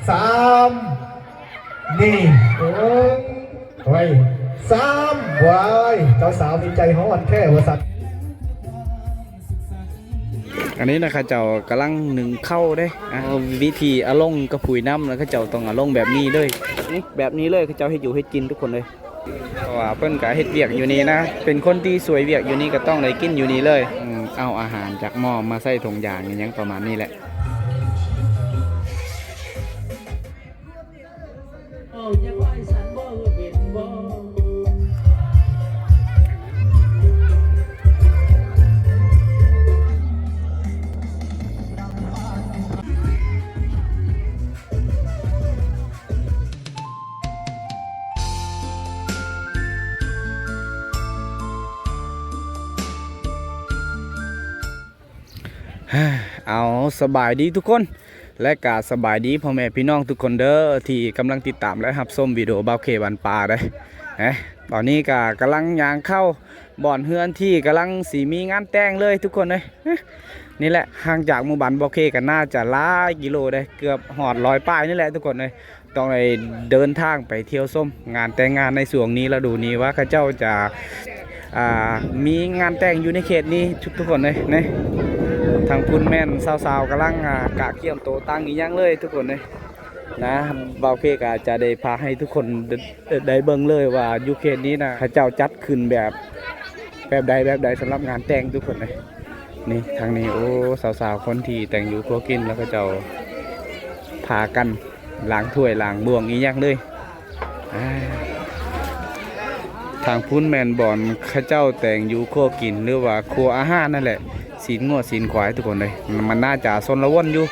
ສາມ ນີ້ ໂອ້ຍ ໂອ້ຍ ສາມ ວ້າຍ ເຈົ້າສາວນີ້ໃຈຮ້ອນແທ້ວ່າຊັ້ນ. ອັນນີ້ນະ ເຂົາເຈົ້າກຳລັງໜຶ້ງເຂົ້າເດ້ ອ່າ ວິທີເອົາລົງກະປຸຍນ້ຳນະ ເຂົາເຈົ້າຕ້ອງເອົາລົງແບບນີ້ເລີຍ ນີ້ ແບບນີ້ເລີຍ ເຂົາເຈົ້າເຮັດຢູ່ເຮັດກິນທຸກຄົນເລີຍ. ເພາະວ່າເພິ່ນກະເຮັດວຽກຢູ່ນີ້ນະ ເປັນຄົນທີ່ຊ່ວຍວຽກຢູ່ນີ້ກະຕ້ອງໄດ້ກິນຢູ່ນີ້ເລີຍ ອືມ ເອົາອາຫານຈາກໝໍ້ມາໃສ່ຖົງຢາງອີ່ຫຍັງປະມານນີ້ແຫຼະ. ເວົ້າຈັກວ່າໄອ້ສັນບໍ່ເອີເປັນບໍ່? ເອົາ ສະບາຍດີທຸກຄົນ ແລະກະສະບາຍດີພໍ່ແມ່ພີ່ນ້ອງທຸກຄົນເດີ ທີ່ກຳລັງຕິດຕາມ ແລະ ຮັບຊົມວິດີໂອບ່າວເຄບ້ານປ່າເດ້. ຕອນນີ້ກະກຳລັງຍ່າງເຂົ້າບ່ອນເຮືອນທີ່ກຳລັງຊິມີງານແຕ່ງເລີຍທຸກຄົນເອີຍ. ນີ້ແຫຼະ ຫ່າງຈາກໝູ່ບ້ານບ່າວເຄກະໜ້າຈະຫຼາຍກິໂລເດ້ ເກືອບຮອດຮ້ອຍປາຍນີ້ແຫຼະທຸກຄົນເອີຍ. ຕ້ອງໄດ້ເດີນທາງໄປທ່ຽວຊົມງານແຕ່ງງານໃນຊ່ວງນີ້ ລະດູນີ້ວ່າເຂົາເຈົ້າຈະ ອ່າ ມີງານແຕ່ງຢູ່ໃນເຂດນີ້ທຸກຄົນເອີຍ. ນີ້ ທາງພຸ້ນແມ່ນສາວໆກຳລັງ ອ່າ ກະກຽມໂຕຕັ້ງອີ່ຫຍັງເລີຍທຸກຄົນເອີຍນະ. ບ່າວເຄກະຈະໄດ້ພາໃຫ້ທຸກຄົນ ໄດ້ເບິ່ງເລີຍວ່າຢູ່ເຂດນີ້ນະ ເຂົາເຈົ້າຈັດຂຶ້ນແບບ ແບບໃດແບບໃດສຳລັບງານແຕ່ງທຸກຄົນເອີຍ. ນີ້ທາງນີ້ ໂອ້ ສາວໆຄົນທີ່ແຕ່ງຢູ່ຄົວກິນ ແລ້ວເຂົາເຈົ້າພາກັນລ້າງຖ້ວຍລ້າງບ່ວງອີ່ຫຍັງເລີຍ. ອ່າ ທາງພຸ້ນແມ່ນບ່ອນເຂົາເຈົ້າແຕ່ງຢູ່ຄົວກິນ ຫຼືວ່າຄົວອາຫານນັ້ນແຫຼະ ຊີ້ນງົວຊີ້ນຄວາຍທຸກຄົນເອີຍ. ມັນໜ້າຈະຊົນລະວົນຢູ່.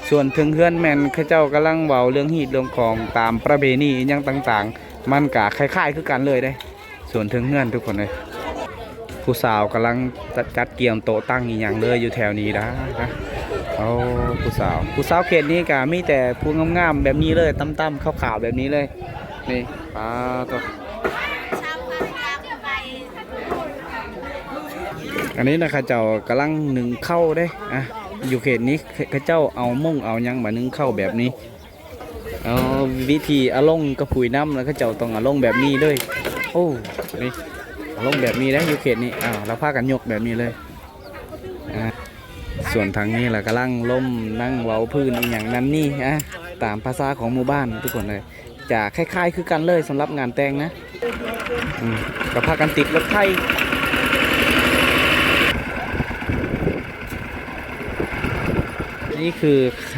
ສ່ວນເທິງເຮືອນແມ່ນເຂົາເຈົ້າກຳລັງເວົ້າເລື່ອງຮີດເລື່ອງຄອງຕາມປະເພນີອີ່ຫຍັງຕ່າງໆ ມັນກະຄ້າຍໆຄືກັນເລີຍເດ້. ສ່ວນເທິງເຮືອນທຸກຄົນເອີຍ ຜູ້ສາວກຳລັງຈັດກຽມໂຕະຕັ່ງອີ່ຫຍັງເລີຍຢູ່ແຖວນີ້ດາ. ໂອ້ ຜູ້ສາວ ຜູ້ສາວເຂດນີ້ກະມີແຕ່ຜູ້ງາມໆແບບນີ້ເລີຍ ຕ່ຳໆຂາວໆແບບນີ້ເລີຍ. ນີ້ ປາໂທ້ ອັນນີ້ນະ ເຂົາເຈົ້າກຳລັງໜຶ້ງເຂົ້າເດ້. ອ່ະ ຢູ່ເຂດນີ້ ເຂົາເຈົ້າເອົາມົ້ງເອົາຫຍັງມາໜຶ້ງເຂົ້າແບບນີ້. ເອົາ ວິທີເອົາລົງກະປຸຍນ້ຳ ແລ້ວເຂົາເຈົ້າຕ້ອງເອົາລົງແບບນີ້ເລີຍ. ໂອ້ ນີ້ ເອົາລົງແບບນີ້ເດ້ ຢູ່ເຂດນີ້. ອ້າວ ແລ້ວພາກັນຍົກແບບນີ້ເລີຍ. ອ່າ ສ່ວນທາງນີ້ລະກຳລັງລົມນັ່ງເວົ້າພື້ນອີ່ຫຍັງນັ້ນນີ້ ອ່າ ຕາມພາສາຂອງໝູ່ບ້ານທຸກຄົນເອີຍ. ຈະຄ້າຍໆຄືກັນເລີຍສຳລັບງານແຕ່ງນະ. ອືມ ກະພາກັນຕິດລົດໄຖ. ນີ້ຄື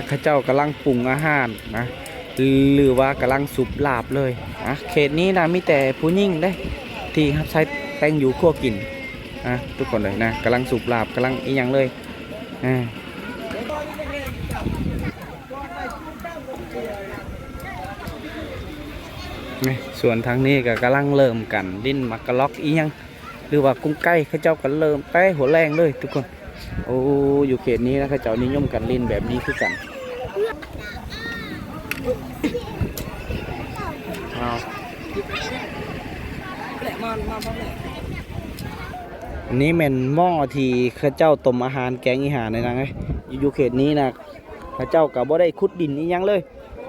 ເຂົາເຈົ້າກຳລັງປຸງອາຫານນະ ຫຼືວ່າກຳລັງສຸບລາບເລີຍ. ອ່າ ເຂດນີ້ນະມີແຕ່ຜູ້ຍິງເດ້ ທີ່ຮັບໃຊ້ແຕ່ງຢູ່ຄົວກິນ. ອ່າ ທຸກຄົນເລີຍນະ ກຳລັງສຸບລາບ ກຳລັງອີ່ຫຍັງເລີຍ. ອ່າ ນີ້ ສ່ວນທາງນີ້ກະກຳລັງເລີ່ມກັນຫຼິ້ນໝາກກະລັອກອີ່ຫຍັງ ຫຼືວ່າກຸ້ງໄກ່ ເຂົາເຈົ້າກະເລີ່ມແຕ່ຫົວແລງເລີຍທຸກຄົນ. ໂອ້ ຢູ່ເຂດນີ້ນະ ເຂົາເຈົ້ານິຍົມກັນຫຼິ້ນແບບນີ້ຄືກັນ. ອັນນີ້ແມ່ນໝໍ້ທີ່ເຂົາເຈົ້າຕົ້ມອາຫານແກງອີ່ຫຍັງນີ້ນະ. ຢູ່ເຂດນີ້ນະ ເຂົາເຈົ້າກະບໍ່ໄດ້ຂຸດດິນອີ່ຫຍັງເລີຍ.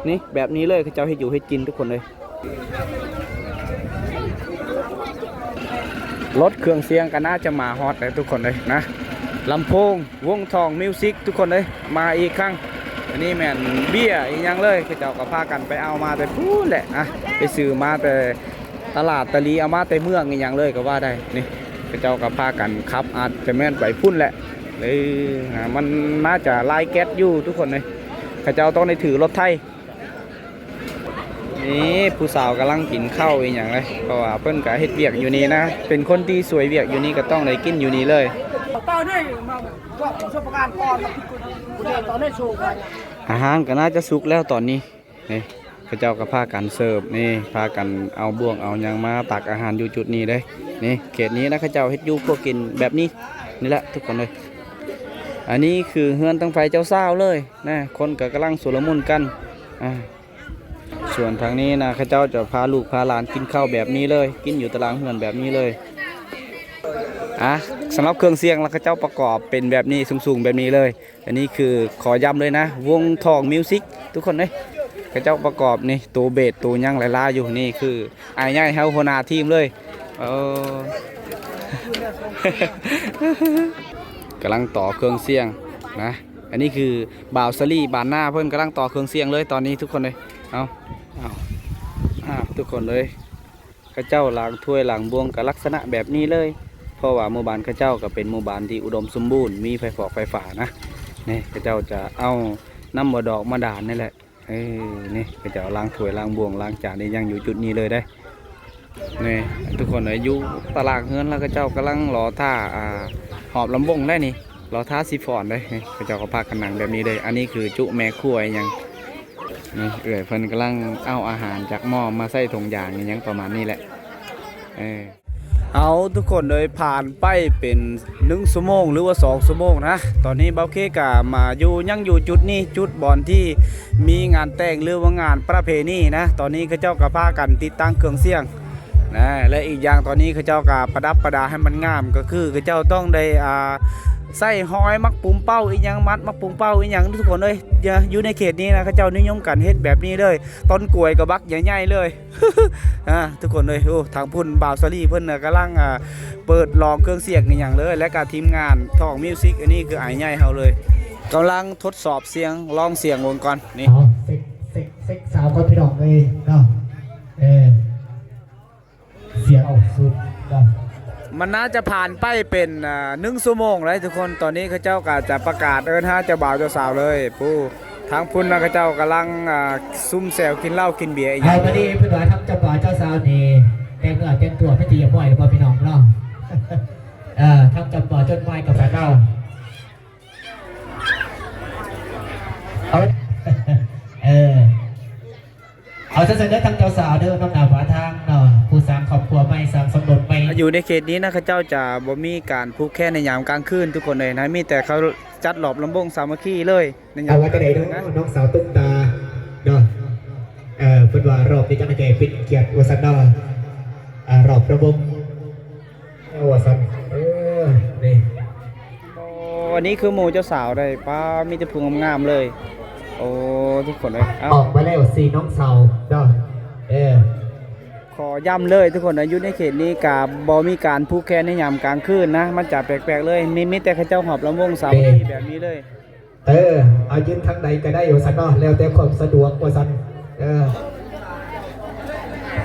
ນີ້ ແບບນີ້ເລີຍ ເຂົາເຈົ້າເຮັດຢູ່ເຮັດກິນທຸກຄົນເລີຍ. ລົດເຄື່ອງສຽງກະໜ້າຈະມາຮອດແລ້ວທຸກຄົນເລີຍນະ. ລຳໂພງ ວົງທອງມິວຊິກທຸກຄົນເອີຍ ມາອີກຄັ້ງ. ອັນນີ້ແມ່ນເບຍອີ່ຫຍັງເລີຍ ເຂົາເຈົ້າກະພາກັນໄປເອົາມາແຕ່ພຸ້ນແຫຼະ. ອ່ະ ໄປຊື້ມາແຕ່ຕະຫຼາດຕະຫຼີ ເອົາມາແຕ່ເມືອງອີ່ຫຍັງເລີຍກະວ່າໄດ້. ນີ້ ເຂົາເຈົ້າກະພາກັນຂັບ ອາດຈະແມ່ນໄປພຸ້ນແຫຼະ. ເອີ ມັນໜ້າຈະລາຍແກັດຢູ່ທຸກຄົນເອີຍ. ເຂົາເຈົ້າຕ້ອງໄດ້ຖືລົດໄຖ. ນີ້ ຜູ້ສາວກຳລັງກິນເຂົ້າອີ່ຫຍັງເລີຍ ເພາະວ່າເພິ່ນກະເຮັດວຽກຢູ່ນີ້ນະ ເປັນຄົນທີ່ຊ່ວຍວຽກຢູ່ນີ້ກະຕ້ອງໄດ້ກິນຢູ່ນີ້ເລີຍ. ອາຫານກະໜ້າຈະສຸກແລ້ວຕອນນີ້. ນີ້ ເຂົາເຈົ້າກະພາກັນເສີບ ນີ້ ພາກັນເອົາບ່ວງເອົາຫຍັງມາຕັກອາຫານຢູ່ຈຸດນີ້ເດ້. ນີ້ ເຂດນີ້ນະ ເຂົາເຈົ້າເຮັດຢູ່ຄົວກິນແບບນີ້ ນີ້ແຫຼະທຸກຄົນເອີຍ. ອັນນີ້ຄືເຮືອນຕັ້ງຝ່າຍເຈົ້າສາວເລີຍນະ ຄົນກະກຳລັງຊຸລະມຸນກັນ. ອ່າ ສ່ວນທາງນີ້ນະ ເຂົາເຈົ້າຈະພາລູກພາຫຼານກິນເຂົ້າແບບນີ້ເລີຍ ກິນຢູ່ຕາລາງເຮືອນແບບນີ້ເລີຍ. ອ່ະ ສຳລັບເຄື່ອງສຽງລະ ເຂົາເຈົ້າປະກອບເປັນແບບນີ້ ສູງໆແບບນີ້ເລີຍ. ອັນນີ້ຄືຂໍຢ້ຳເລີຍນະ ວົງທອງມິວສິກ ທຸກຄົນເອີຍ. ເຂົາເຈົ້າປະກອບນີ້ ໂຕເບສ ໂຕຫຍັງຫຼາຍໆຢູ່. ນີ້ຄືອ້າຍໃຫຍ່ເຮົາ ຫົວໜ້າທີມເລີຍ. ເອີ ກຳລັງຕໍ່ເຄື່ອງສຽງນະ. ອັນນີ້ຄືບ່າວສາລີ ບ້ານນາ ເພິ່ນກຳລັງຕໍ່ເຄື່ອງສຽງເລີຍຕອນນີ້ ທຸກຄົນເອີຍ. ເອົາ ເອົາ ທຸກຄົນເອີຍ. ເຂົາເຈົ້າລ້າງຖ້ວຍລ້າງບ່ວງກໍລັກສະນະແບບນີ້ເລີຍ ເພາະວ່າໝູ່ບ້ານເຂົາເຈົ້າກໍເປັນໝູ່ບ້ານທີ່ອຸດົມສົມບູນ ມີໄຟຟອກໄຟຟ້ານະ. ນີ້ເຂົາເຈົ້າຈະເອົານ້ຳບໍ່ດອກມາດານນີ້ແຫຼະ. ເອີ ນີ້ເຂົາເຈົ້າລ້າງຖ້ວຍລ້າງບ່ວງລ້າງຈານອີ່ຫຍັງຢູ່ຈຸດນີ້ເລີຍເດ້. ນີ້ທຸກຄົນເອີຍ ຢູ່ຕາລາງເຮືອນລະ ເຂົາເຈົ້າກຳລັງລໍຖ້າ ອ່າ ຮອບລຳວົງໄດ໋ນີ້ ລໍຖ້າຊິຟ້ອນໄດ໋. ນີ້ເຂົາເຈົ້າກໍພາກັນນັ່ງແບບນີ້ເລີຍ. ອັນນີ້ຄືຈຸແມ່ຄົວອີ່ຫຍັງ. ນີ້ເອື້ອຍເພິ່ນກຳລັງເອົາອາຫານຈາກໝໍ້ມາໃສ່ຖົງຢາງອີ່ຫຍັງປະມານນີ້ແຫຼະ. ເອີ ເອົາ ທຸກຄົນເອີຍ ຜ່ານໄປເປັນໜຶ່ງຊົ່ວໂມງ ຫຼືວ່າສອງຊົ່ວໂມງນະ. ຕອນນີ້ບ່າວເຄກະມາຢູ່ ຍັງຢູ່ຈຸດນີ້ ຈຸດບ່ອນທີ່ມີງານແຕ່ງ ຫຼືວ່າງານປະເພນີນະ. ຕອນນີ້ເຂົາເຈົ້າກໍພາກັນຕິດຕັ້ງເຄື່ອງສຽງນະ ແລະ ອີກຢ່າງຕອນນີ້ເຂົາເຈົ້າກໍປະດັບປະດາໃຫ້ມັນງາມ ກໍຄືເຂົາເຈົ້າຕ້ອງໄດ້ ອ່າ ໃສ່ຫອຍໝາກປຸມເປົ້າອີ່ຫຍັງ ມັດໝາກປຸມເປົ້າອີ່ຫຍັງ ທຸກຄົນເອີຍ. ຢູ່ໃນເຂດນີ້ນະ ເຂົາເຈົ້ານິຍົມກັນເຮັດແບບນີ້ເລີຍ. ຕົ້ນກ້ວຍກໍບັກໃຫຍ່ໆເລີຍ ອ່າ ທຸກຄົນເອີຍ. ໂອ້ ທາງພຸ້ນບ່າວສາລີເພິ່ນນະກຳລັງ ອ່າ ເປີດລອງເຄື່ອງສຽງອີ່ຫຍັງເລີຍ ແລະກະທີມງານທອງມິວສິກ. ອັນນີ້ຄືອ້າຍໃຫຍ່ເຮົາເລີຍ ກຳລັງທົດສອບສຽງ ລອງສຽງເບິ່ງກ່ອນ. ນີ້ ເອົາ ເຊັກ ເຊັກ ເຊັກຊາວກ່ອນພີ່ນ້ອງເອີຍເນາະ. ເອີ ສຽງອອກສຸດເນາະ. ມັນໜ້າຈະຜ່ານໄປເປັນ ອ່າ ໜຶ່ງຊົ່ວໂມງແລ້ວທຸກຄົນ. ຕອນນີ້ເຂົາເຈົ້າກໍຈະປະກາດເອີ້ນຫາເຈົ້າບ່າວເຈົ້າສາວເລີຍ. ຜູ້ ທາງພຸ້ນນະ ເຂົາເຈົ້າກຳລັງ ອ່າ ຊຸມແຊວກິນເຫຼົ້າກິນເບຍອີ່ຫຍັງ. ເອົາ ບາດນີ້ເພິ່ນວ່າທາງເຈົ້າບ່າວເຈົ້າສາວນີ້ແຕ່ງເນື້ອແຕ່ງຕົວເປັນທີ່ຮຽບຮ້ອຍແລ້ວບໍ່ພີ່ນ້ອງເນາະ? ເອີ ທາງເຈົ້າບ່າວຈົດໝາຍກັບເຮົາ. ເອົາ ເອີ ເອົາຊັ້ນເດີ ທາງເຈົ້າສາວເດີ ນຳໜ້າພາທາງເນາະ ຜູ້ສ້າງຄອບຄົວໃໝ່ ສ້າງສົມລົດໃໝ່. ຢູ່ໃນເຂດນີ້ນະ ເຂົາເຈົ້າຈະບໍ່ມີການຜູກແຂນໃນຍາມກາງຄືນ ທຸກຄົນເອີຍນະ ມີແຕ່ເຂົາຈັດລອບລຳວົງສາມັກຄີເລີຍ. ເອົາວ່າຈັ່ງໃດເນາະ ນ້ອງສາວຕຸກຕາເນາະ. ເອີ ເພິ່ນວ່າຮອບນີ້ຈັ່ງໃດເປັນກຽດວ່າຊັ້ນເນາະ. ອ່າ ຮອບລຳວົງ ເອົາວ່າຊັ້ນ ເອີ ນີ້ ໂອ້ ອັນນີ້ຄືໝູ່ເຈົ້າສາວໄດ໋ ປ້າ ມີແຕ່ຜູ້ງາມໆເລີຍ. ໂອ້ ທຸກຄົນເອີຍ ເອົາ ອອກມາແລ້ວສີ່ນ້ອງສາວເນາະ. ເອີ ຂໍຢ້ຳເລີຍທຸກຄົນເອີຍ ຢູ່ໃນເຂດນີ້ກະບໍ່ມີການຜູກແຂນໃນຍາມກາງຄືນນະ ມັນຈະແປກໆເລີຍ. ມີ ມີແຕ່ເຂົາເຈົ້າຮອບລຳວົງສາມັກຄີແບບນີ້ເລີຍ. ເອີ ເອົາຢືນທາງໃດກໍໄດ້ວ່າຊັ້ນເນາະ ແລ້ວແຕ່ຄວາມສະດວກວ່າຊັ້ນ. ເອີ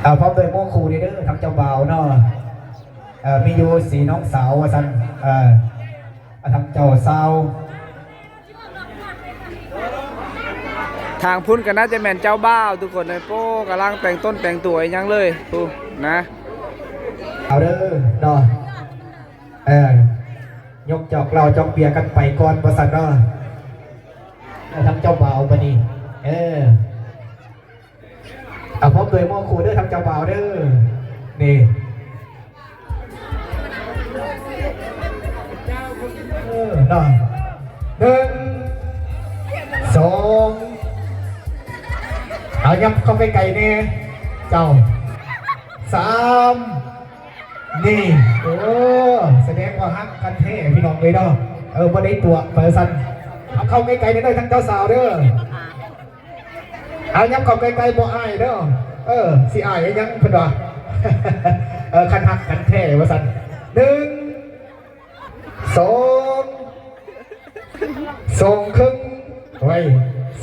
ເອົາ ພ້ອມດ້ວຍໝູ່ຄູ່ນີ້ເດີ ທາງເຈົ້າບ່າວເນາະ. ເອີ ມີຢູ່ສີ່ນ້ອງສາວວ່າຊັ້ນ. ເອີ ທາງເຈົ້າສາວ ທາງພຸ້ນກໍໜ້າຈະແມ່ນເຈົ້າບ່າວ ທຸກຄົນເອີຍ. ໂອ້ ກຳລັງແຕ່ງຕົນແຕ່ງຕົວອີ່ຫຍັງເລີຍ ຜູ້ນະ. ເອົາເດີເນາະ. ເອີ ຍົກຈອກເຫຼົ້າຈອກເບຍກັນໄປກ່ອນວ່າຊັ້ນເນາະ. ເອີ ທາງເຈົ້າບ່າວບັດນີ້ ເອີ ເອົາ ພ້ອມດ້ວຍໝູ່ຄູ່ເດີ ທາງເຈົ້າບ່າວເດີ ນີ້ ເອີ ເນາະ ໜຶ່ງ ສອງ ເອົາ ຫຍັບເຂົ້າໃກ້ໆແດ່ເຈົ້າ ສາມ ນີ້ ໂອ້ ສະແດງວ່າຮັກກັນແທ້ພີ່ນ້ອງເອີຍເນາະ. ເອີ ບໍ່ໄດ້ຕົວະໄປວ່າຊັ້ນ. ເອົາເຂົ້າໃກ້ໆແດ່ເດີ ທາງເຈົ້າສາວເດີ. ເອົາ ຫຍັບເຂົ້າໃກ້ໆ ບໍ່ອາຍເດີ. ເອີ ຊິອາຍອີ່ຫຍັງ ເພິ່ນວ່າ ເອີ ຄັນຮັກກັນແທ້ວ່າຊັ້ນ. ໜຶ່ງ ສອງ ສອງເຄິ່ງ ໄວ້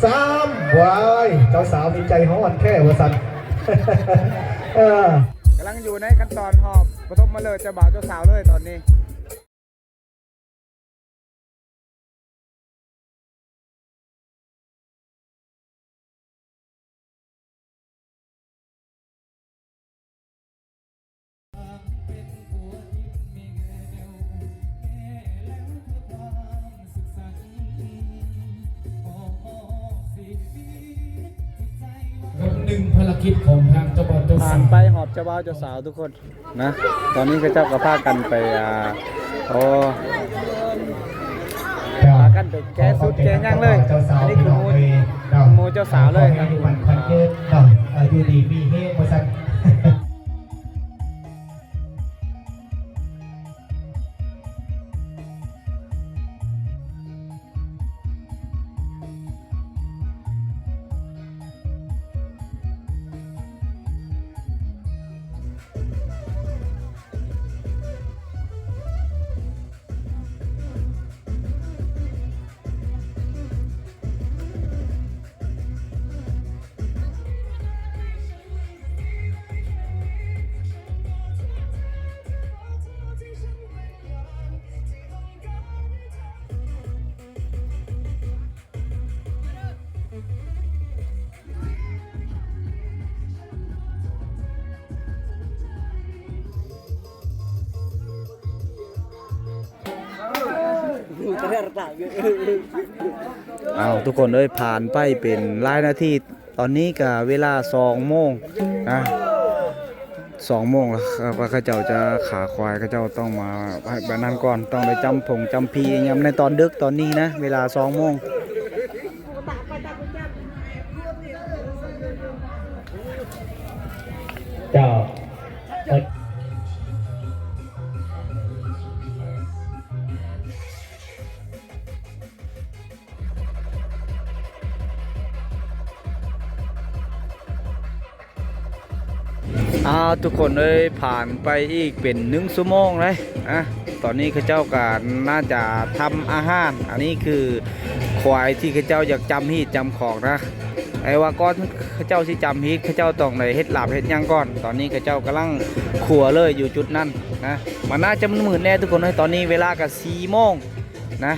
ສາມ ວ້າຍ ເຈົ້າສາວນີ້ໃຈຮ້ອນແທ້ວ່າຊັ້ນ. ເອີ ກຳລັງຢູ່ໃນຂັ້ນຕອນຮອບປະຖົມມະເລີກເຈົ້າບ່າວເຈົ້າສາວເລີຍຕອນນີ້. ກັບໜຶ່ງພາລະກິດຂອງທາງເຈົ້າບ່າວເຈົ້າສາວ ຜ່ານໄປຮອບເຈົ້າບ່າວເຈົ້າສາວທຸກຄົນ. ນະ ຕອນນີ້ເຂົາເຈົ້າກໍພາກັນໄປ ອ່າ ໂອ້ ພາກັນໄປແກ່ຊຸດແກ່ຫຍັງເລີຍ. ອັນນີ້ຄືໝູ່ ໝູ່ເຈົ້າສາວເລີຍ ຢູ່ດີມີເຮງວ່າຊັ້ນ. ອ້າວ ທຸກຄົນເອີຍ ຜ່ານໄປເປັນຫຼາຍນາທີ ຕອນນີ້ກະເວລາສອງໂມງນະ ສອງໂມງແລ້ວ ວ່າເຂົາເຈົ້າຈະຂ້າຄວາຍ ເຂົາເຈົ້າຕ້ອງມາ ອັນນັ້ນກ່ອນ ຕ້ອງໄດ້ຈຳຜົງຈຳພີຍາມໃນຕອນດຶກຕອນນີ້ນະ ເວລາສອງໂມງ. ເຈົ້າ ອ້າວ ທຸກຄົນເອີຍ ຜ່ານໄປອີກເປັນໜຶ່ງຊົ່ວໂມງເລີຍ ອາ ຕອນນີ້ເຂົາເຈົ້າກະໜ້າຈະທຳອາຫານ ອັນນີ້ຄືຄວາຍທີ່ເຂົາເຈົ້າຢາກຈຳຮີດຈຳຂອງນະ ແຕ່ວ່າກ່ອນເຂົາເຈົ້າຊິຈຳຮີດ ເຂົາເຈົ້າຕ້ອງໄດ້ເຮັດລາບເຮັດຫຍັງກ່ອນ ຕອນນີ້ເຂົາເຈົ້າກຳລັງຂົ້ວເລີຍຢູ່ຈຸດນັ້ນນະ ມັນໜ້າຈະມືດແດ່ທຸກຄົນເອີຍ ຕອນນີ້ເວລາກະສີ່ໂມງນະ.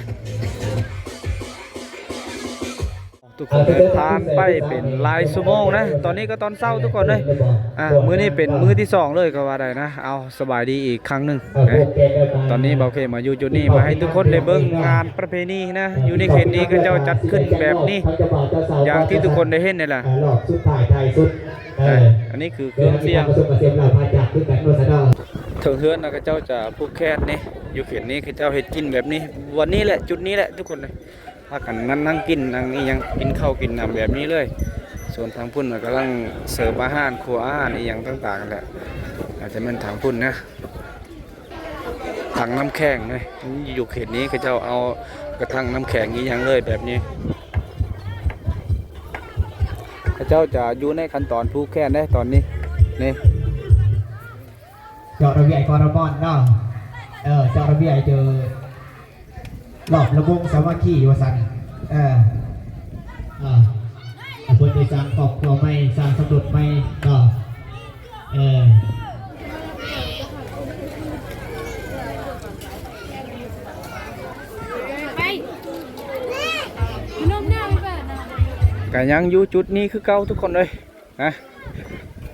ທຸກຄົນເອີຍ ຜ່ານໄປເປັນຫຼາຍຊົ່ວໂມງນະ ຕອນນີ້ກໍຕອນເຊົ້າທຸກຄົນເອີຍ ອາ ມື້ນີ້ເປັນມື້ທີສອງເລີຍກໍວ່າໄດ້ນະ ເອົາ ສະບາຍດີອີກຄັ້ງໜຶ່ງນະ ຕອນນີ້ບ່າວເຄມາຢູ່ຈຸດນີ້ ມາໃຫ້ທຸກຄົນໄດ້ເບິ່ງງານປະເພນີນະ ຢູ່ໃນເຂດນີ້ເຂົາເຈົ້າຈັດຂຶ້ນແບບນີ້ ຢ່າງທີ່ທຸກຄົນໄດ້ເຫັນນີ້ແຫຼະ ອາ ອັນນີ້ຄືເຄື່ອງສຽງ ເທິງເຮືອນນະ ເຂົາເຈົ້າຈະຜູກແຂນນີ້ ຢູ່ເຂດນີ້ເຂົາເຈົ້າເຮັດກິນແບບນີ້ ວັນນີ້ແຫຼະ ຈຸດນີ້ແຫຼະທຸກຄົນເອີຍ. ພາກັນມານັ່ງກິນນັ່ງອີ່ຫຍັງ ກິນເຂົ້າກິນນ້ຳແບບນີ້ເລີຍ ສ່ວນທາງພຸ້ນກຳລັງເສີບອາຫານ ຄົວອາຫານອີ່ຫຍັງຕ່າງໆແຫຼະ ອາດຈະແມ່ນທາງພຸ້ນນະ ຖັງນ້ຳແຂງເລີຍ ຢູ່ເຂດນີ້ເຂົາເຈົ້າເອົາກະຖັງນ້ຳແຂງອີ່ຫຍັງເລີຍແບບນີ້ ເຂົາເຈົ້າຈະຢູ່ໃນຂັ້ນຕອນຜູກແຂນເດ້ຕອນນີ້ ນີ້ ເຈາະລະບຽຍກໍລະບ່ອນເນາະ ເອີ ເຈາະລະບຽຍເຈີ ລອບລຳວົງສາມັກຄີວ່າຊັ້ນ ເອີ ເອີ ເພິ່ນໄດ້ສ້າງຄອບຄົວໃໝ່ ສ້າງສຳລົດໃໝ່ເນາະ ເອີ ໄປ ກະຍັງຢູ່ຈຸດນີ້ຄືເກົ່າທຸກຄົນເອີຍ. ນະ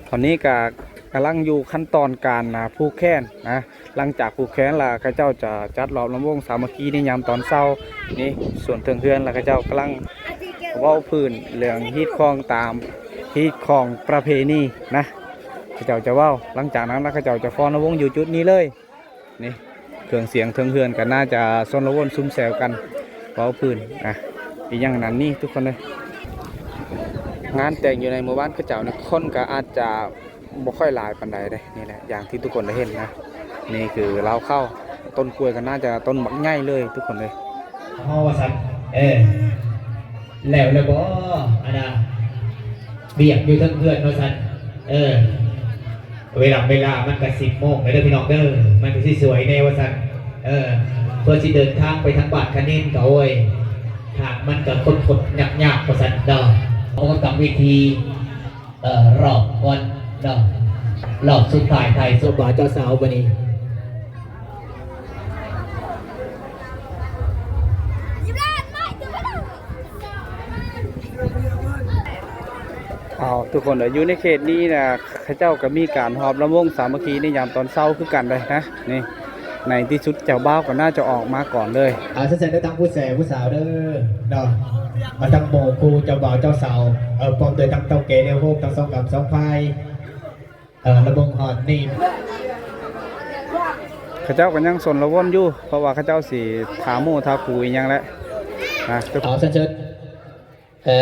ຕອນນີ້ກະກຳລັງຢູ່ຂັ້ນຕອນການນະ ຜູກແຂນນະ ຫຼັງຈາກຜູກແຂນລະ ເຂົາເຈົ້າຈະຈັດລອບລຳວົງສາມັກຄີໃນຍາມຕອນເຊົ້ານີ້ ສ່ວນເທິງເຮືອນລະ ເຂົາເຈົ້າກຳລັງເວົ້າພື້ນເລື່ອງຮີດຄອງຕາມຮີດຄອງປະເພນີນະ ເຂົາເຈົ້າຈະເວົ້າ ຫຼັງຈາກນັ້ນລະ ເຂົາເຈົ້າຈະຟ້ອນລຳວົງຢູ່ຈຸດນີ້ເລີຍ. ນີ້ ເຄື່ອງສຽງເທິງເຮືອນກໍໜ້າຈະຊົນລະວົນຊຸມແຊວກັນ ເວົ້າພື້ນ ອະ ອີ່ຫຍັງນັ້ນນີ້ທຸກຄົນເອີຍ ງານແຕ່ງຢູ່ໃນໝູ່ບ້ານເຂົາເຈົ້ານີ້ ຄົນກໍອາດຈະບໍ່ຄ່ອຍຫຼາຍປານໃດເດ້ ນີ້ແຫຼະ ຢ່າງທີ່ທຸກຄົນໄດ້ເຫັນນະ ນີ້ຄືລາວເຂົ້າ ຕົ້ນກ້ວຍກໍໜ້າຈະຕົ້ນບັກໃຫຍ່ເລີຍທຸກຄົນເອີຍ ເຮົາວ່າຊັ້ນ ເອີ ແລ້ວແລ້ວບໍ ອັນນ່າ ວຽກຢູ່ເທິງເຮືອນວ່າຊັ້ນ ເອີ ເວລາ ເວລາມັນກະສິບໂມງແລ້ວເດີພີ່ນ້ອງເດີ ມັນກະຊິສວຍແດ່ວ່າຊັ້ນ ເອີ ເພື່ອຊິເດີນທາງໄປທາງບ້ານຄະນິນກະ ໂອ້ຍ ທາງມັນກະຄົດໆຍາກໆວ່າຊັ້ນເນາະ ເຮົາກະກຳວິທີ ເອີ ລອບກ່ອນເນາະ ລອບສຸດທ້າຍທ້າຍສຸດ ເຈົ້າບ່າວເຈົ້າສາວບາດນີ້. ອ້າວ ທຸກຄົນເອີຍ ຢູ່ໃນເຂດນີ້ນະ ເຂົາເຈົ້າກໍມີການຮອບລຳວົງສາມັກຄີໃນຍາມຕອນເຊົ້າຄືກັນເດ້ນະ ນີ້ ໃນທີ່ສຸດເຈົ້າບ່າວກໍໜ້າຈະອອກມາກ່ອນເລີຍ ອ່າ ເຊີນເດີ ທັງຜູ້ແສຜູ້ສາວເດີເນາະ ມາທັງໝູ່ຄູ່ເຈົ້າບ່າວເຈົ້າສາວ ເອີ ພ້ອມດ້ວຍທັງເຖົ້າແກ່ແນວໂຮມທັງສອງກຳສອງຝ່າຍ. ເອີ ລະບົງຮອດນີ້ ເຂົາເຈົ້າກໍຍັງຊົນລະວົນຢູ່ ເພາະວ່າເຂົາເຈົ້າຊິທາໝູ່ທາຄູອີ່ຫຍັງແຫຼະ ນະ ເອົາຊັ້ນເຊີນ ເອີ.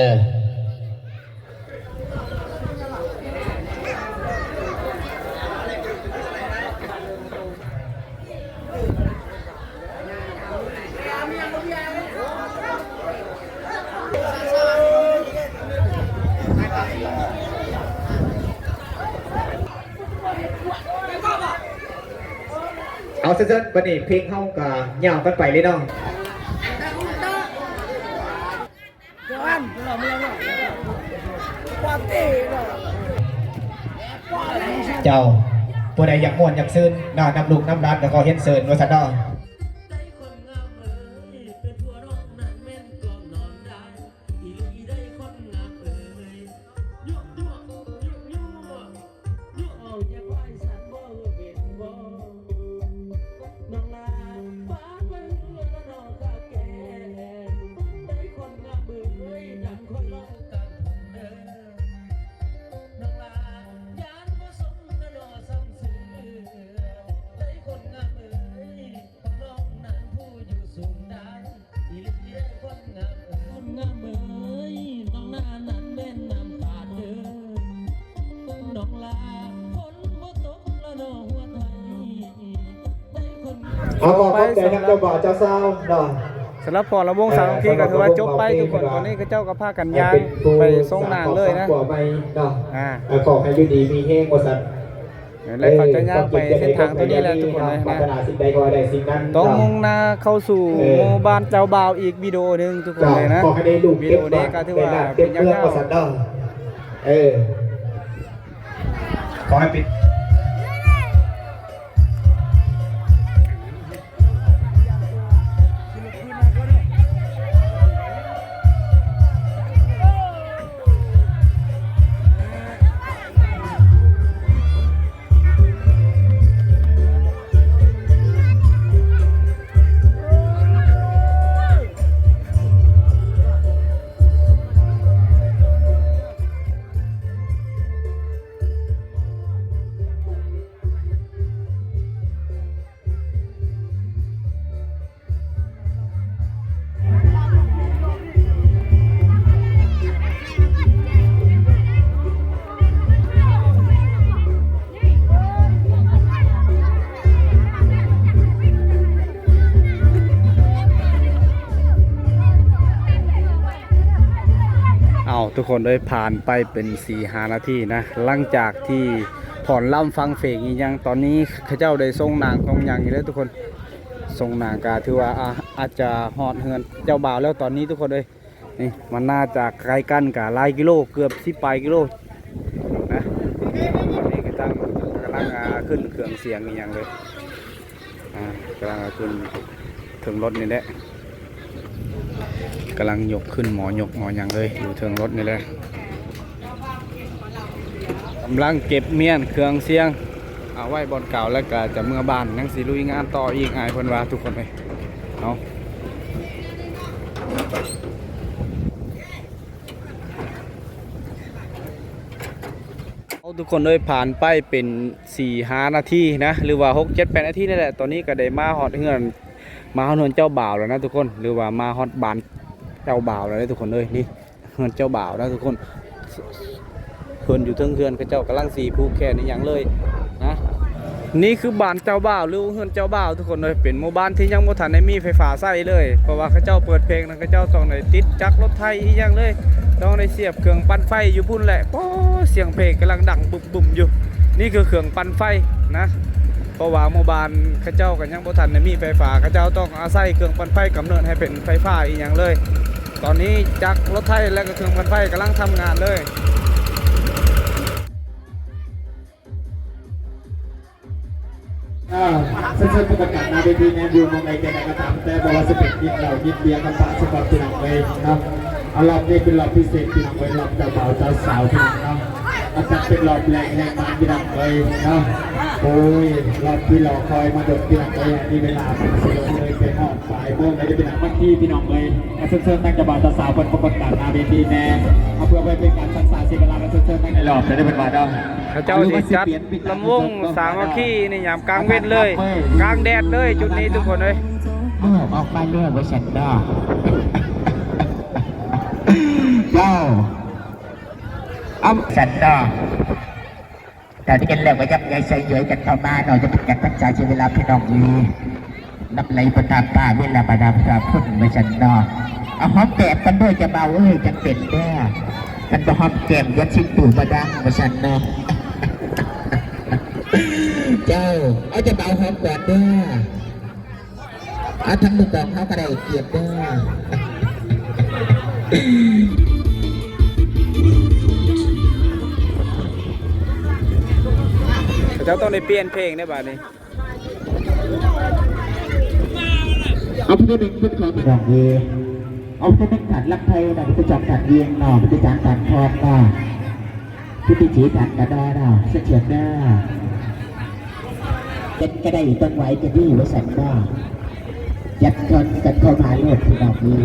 ເອົາຊັ້ນໆ ບັດນີ້ເພງເຮົາກະຍາວກັນໄປເລີຍເນາະ. ເຈົ້າ ຜູ້ໃດຢາກມ່ວນຢາກຊື່ນເນາະ ນຳລູກນຳຫຼານກໍຂໍຮຽນເຊີນວ່າຊັ້ນເນາະ. ເອົາ ຂໍຂອບໃຈນຳເຈົ້າບ່າວເຈົ້າສາວເນາະ. ສຳລັບຟ້ອນລຳວົງສາມັກຄີກໍຖືວ່າຈົບໄປທຸກຄົນ. ຕອນນີ້ເຂົາເຈົ້າກໍພາກັນຍ້າຍໄປຊົງນາງເລີຍນະ. ເອີ ເຂົາເຈົ້າກໍພາກັນຍ້າຍໄປຊົງນາງເລີຍນະ. ເອີ ແລະເຂົາເຈົ້າຍ່າງໄປເສັ້ນທາງຕົວນີ້ແຫຼະທຸກຄົນເລີຍນະ. ຕ້ອງມຸ່ງໜ້າເຂົ້າສູ່ໝູ່ບ້ານເຈົ້າບ່າວອີກວິດີໂອໜຶ່ງທຸກຄົນເລີຍນະ. ວິດີໂອນີ້ກໍຖືວ່າເປັນຍາວໆ. ເອີ ຂໍໃຫ້ປິດ. ເອົາ ທຸກຄົນເອີຍ ຜ່ານໄປເປັນສີ່ຫ້ານາທີນະ ຫຼັງຈາກທີ່ຟ້ອນລຳຟັງເພງອີ່ຫຍັງ ຕອນນີ້ເຂົາເຈົ້າໄດ້ຊົງນາງຊົງຫຍັງຢູ່ເດີທຸກຄົນ. ຊົງນາງກະຖືວ່າ ອາ ອາດຈະຮອດເຮືອນເຈົ້າບ່າວແລ້ວຕອນນີ້ທຸກຄົນເອີຍ. ນີ້ມັນໜ້າຈະໄກກັນກະຫຼາຍກິໂລ ເກືອບສິບປາຍກິໂລນະ. ນີ້ກະກຳລັງ ກຳລັງ ອາ ຂຶ້ນເຄື່ອງສຽງອີ່ຫຍັງເລີຍ. ອາ ກຳລັງເອົາຂຶ້ນເທິງລົດນີ້ແຫຼະ ກຳລັງຍົກຂຶ້ນໝໍຍົກໝໍຫຍັງເລີຍ ຢູ່ເທິງລົດນີ້ແຫຼະ. ກຳລັງເກັບມ້ຽນເຄື່ອງສຽງເອົາໄວ້ບ່ອນເກົ່າ ແລ້ວກະຈະເມືອບ້ານ ຍັງຊິລຸຍງານຕໍ່ອີກ ອ້າຍເພິ່ນວ່າທຸກຄົນເອີຍ. ເອົາ ເອົາ ທຸກຄົນເອີຍ ຜ່ານໄປເປັນສີ່ຫ້ານາທີນະ ຫຼືວ່າຫົກເຈັດແປດນາທີນີ້ແຫຼະ ຕອນນີ້ກະໄດ້ມາຮອດເຮືອນ ມາຮອດເຮືອນເຈົ້າບ່າວແລ້ວນະທຸກຄົນ ຫຼືວ່າມາຮອດບ້ານເຈົ້າບ່າວແລ້ວເດີທຸກຄົນເອີຍ. ນີ້ເຮືອນເຈົ້າບ່າວນະທຸກຄົນ ເພິ່ນຢູ່ເທິງເຮືອນ ເຂົາເຈົ້າກຳລັງຊິຜູກແຂນອີ່ຫຍັງເລີຍນະ. ນີ້ຄືບ້ານເຈົ້າບ່າວ ຫຼືເຮືອນເຈົ້າບ່າວທຸກຄົນເອີຍ. ເປັນໝູ່ບ້ານທີ່ຍັງບໍ່ທັນໄດ້ມີໄຟຟ້າໃຊ້ເລີຍ ເພາະວ່າເຂົາເຈົ້າເປີດເພງນັ້ນ ເຂົາເຈົ້າຕ້ອງໄດ້ຕິດຈັກລົດໄຖອີ່ຫຍັງເລີຍ ຕ້ອງໄດ້ສຽບເຄື່ອງປັ່ນໄຟຢູ່ພຸ້ນແຫຼະ. ໂອ້ ສຽງເພງກຳລັງດັງບຶ້ມໆຢູ່. ນີ້ຄືເຄື່ອງປັ່ນໄຟນະ ເພາະວ່າໝູ່ບ້ານເຂົາເຈົ້າກໍຍັງບໍ່ທັນໄດ້ມີໄຟຟ້າ ເຂົາເຈົ້າຕ້ອງອາໄສເຄື່ອງປັ່ນໄຟກຳເນີດໃຫ້ເປັນໄຟຟ້າອີ່ຫຍັງເລີຍ. ຕອນນີ້ຈັກລົດໄຖ ແລະກໍເຄື່ອງປັ່ນໄຟກຳລັງທຳງານເລີຍ. ເອີ ເຊີນ ເຊີນຜູ້ປະກາດໜ້າເວທີແນະ ຢູ່ໝ່ອງໃດແຕ່ໃດກໍຕາມແຕ່ ບໍ່ວ່າຈະເປັນກິນເຫຼົ້າກິນເບຍກັນປະສະກ່ອນ ພີ່ນ້ອງເອີຍເນາະ. ເອົາ ລອບນີ້ເປັນລອບພິເສດ ພີ່ນ້ອງເອີຍ ລອບເຈົ້າບ່າວເຈົ້າສາວ ພີ່ນ້ອງເນາະ. ອາດຈະເປັນລອບແລກແຫ່ງບ້ານ ພີ່ນ້ອງເອີຍເນາະ. ໂອ້ຍ ລອບທີ່ລໍຄອຍມາດົນ ພີ່ນ້ອງເອີຍ ອັນນີ້ເວລາມັນຊິລົງເລີຍ ເປັນຮອດ ປາຍໂມງແລ້ວເດີ ພີ່ນ້ອງ ບາງທີ ພີ່ນ້ອງເອີຍ. ເຊີນໆ ທາງເຈົ້າບ່າວເຈົ້າສາວເພິ່ນກໍປະກາດໜ້າເວທີແດ່ ເອົາເພື່ອບໍ່ໃຫ້ເປັນການສັກສາເສຍເວລາ ກໍເຊີນໆ ທາງໃນລອບໄດ້ເດີ ເພິ່ນວ່າເນາະ. ເຂົາເຈົ້າຊິຈັດລຳວົງສາມັກຄີໃນຍາມກາງເວັນເລີຍ ກາງແດດເລີຍ ຈຸດນີ້ທຸກຄົນເອີຍ. ເອົາອອກມາເລີຍວ່າຊັ້ນເນາະ ເຈົ້າ ເອົາ ຊັ້ນເນາະ. ຕອນນີ້ກັນແລ້ວກໍຍັບໃຍໃສ່ຢວຍກັນເຂົ້າມາເນາະ ຢ່າເປັນການສັກສາເສຍເວລາພີ່ນ້ອງເອີຍ. ນ້ຳໄຫຼບໍ່ຕາມປ່າ ເວລາບໍ່ຕາມຟ້າຝົນວ່າຊັ້ນເນາະ. ເອົາຫອມແກ້ມກັນເດີເຈົ້າບ່າວເອີຍ ຈຳເປັນເດີ. ຄັນບໍ່ຫອມແກ້ມຢ່າຊິງຕູບໍ່ດັງວ່າຊັ້ນເນາະ. ເຈົ້າ ເອົາເຈົ້າບ່າວຫອມກ່ອນເດີ. ເອົາ ທັງໝູ່ກອງເຮົາກໍໄດ້ກຽດເດີ. ເຂົາເຈົ້າຕ້ອງໄດ້ປ່ຽນເພງໃນບາດນີ້. ເອົາ ເພິ່ນເປັນຄົນຂອງພີ່ນ້ອງເອີຍ. ເອົາ ເພິ່ນເປັນການລຳໄທນະ ເພິ່ນຈອກການວຽງເນາະ ເພິ່ນຈາກການຄອນເນາະ. ຜູ້ທີ່ຈີບກັນກໍໄດ້ເນາະ ສະເທືອນເດີ. ເປັນກະໄດ້ຕ້ອງໄຫວກະດີວ່າຊັ້ນເນາະ. ຈັດຄອນກັນເຂົ້າມາໂລດພີ່ນ້ອງເອີຍ.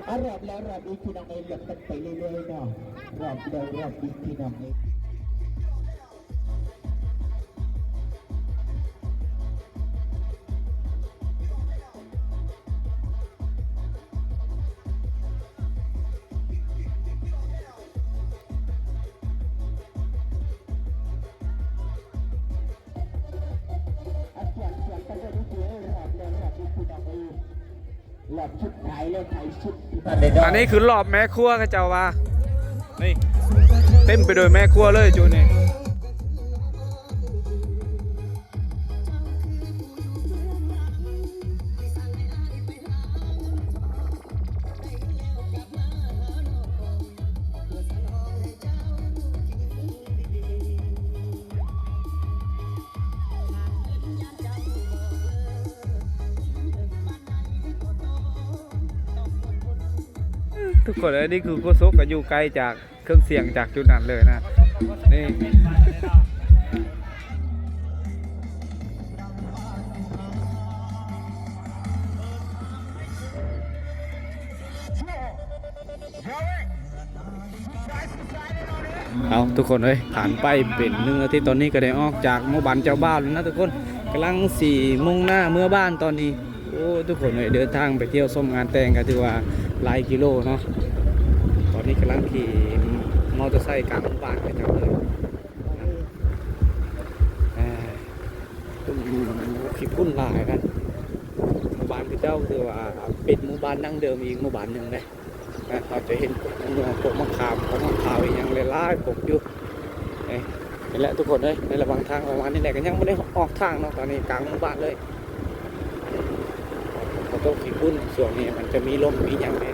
ອ່ະ ຮອບແລ້ວຮອບອີກ ພີ່ນ້ອງເອີຍ ເລືອກກັນໄປເລື້ອຍໆເນາະ ຮອບແລ້ວຮອບອີກ ພີ່ນ້ອງເອີຍ. ອັນນີ້ຄືຮອບແມ່ຄົວເຂົາເຈົ້າວ່າ ນີ້ ເຕັມໄປໂດຍແມ່ຄົວເລີຍຈຸດນີ້. ທຸກຄົນເອີຍ ນີ້ຄືໂຄສົກ ກະຢູ່ໄກຈາກ ເຄື່ອງສຽງຈາກຈຸດນັ້ນເລີຍນະ ນີ້. ເອົາ ທຸກຄົນເອີຍ ຜ່ານໄປເປັນໜຶ່ງອາທິດ ຕອນນີ້ກະໄດ້ອອກຈາກໝູ່ບ້ານເຈົ້າບ່າວແລ້ວນະທຸກຄົນ ກຳລັງຊິມຸ່ງໜ້າເມືອບ້ານຕອນນີ້. ໂອ້ ທຸກຄົນເອີຍ ເດີນທາງໄປທ່ຽວຊົມງານແຕ່ງກະຖືວ່າຫຼາຍກິໂລເນາະ. ຕອນນີ້ກຳລັງຂີ່ມໍເຕີໄຊກາງໝູ່ບ້ານເຂົາເຈົ້າເລີຍ ອ່າ ຂີ້ຝຸ່ນຫຼາຍນະ. ໝູ່ບ້ານເຂົາເຈົ້າຖືວ່າເປັນໝູ່ບ້ານດັ້ງເດີມອີກໝູ່ບ້ານໜຶ່ງເດ້. ເຮົາຈະເຫັນພວກໝາກເຂືອ ພວກໝາກຂາມ ພວກໝາກຂາວອີ່ຫຍັງຫຼາຍໆ ປົກຢູ່ ເອີ ນີ້ແຫຼະທຸກຄົນເອີຍ. ໃນລະຫວ່າງທາງປະມານນີ້ແຫຼະ ກະຍັງບໍ່ໄດ້ອອກທາງເນາະ ຕອນນີ້ກາງໝູ່ບ້ານເລີຍ. ຂໍໂທດຂີ້ຝຸ່ນ ຊ່ວງນີ້ມັນຈະມີລົມມີຫຍັງແດ່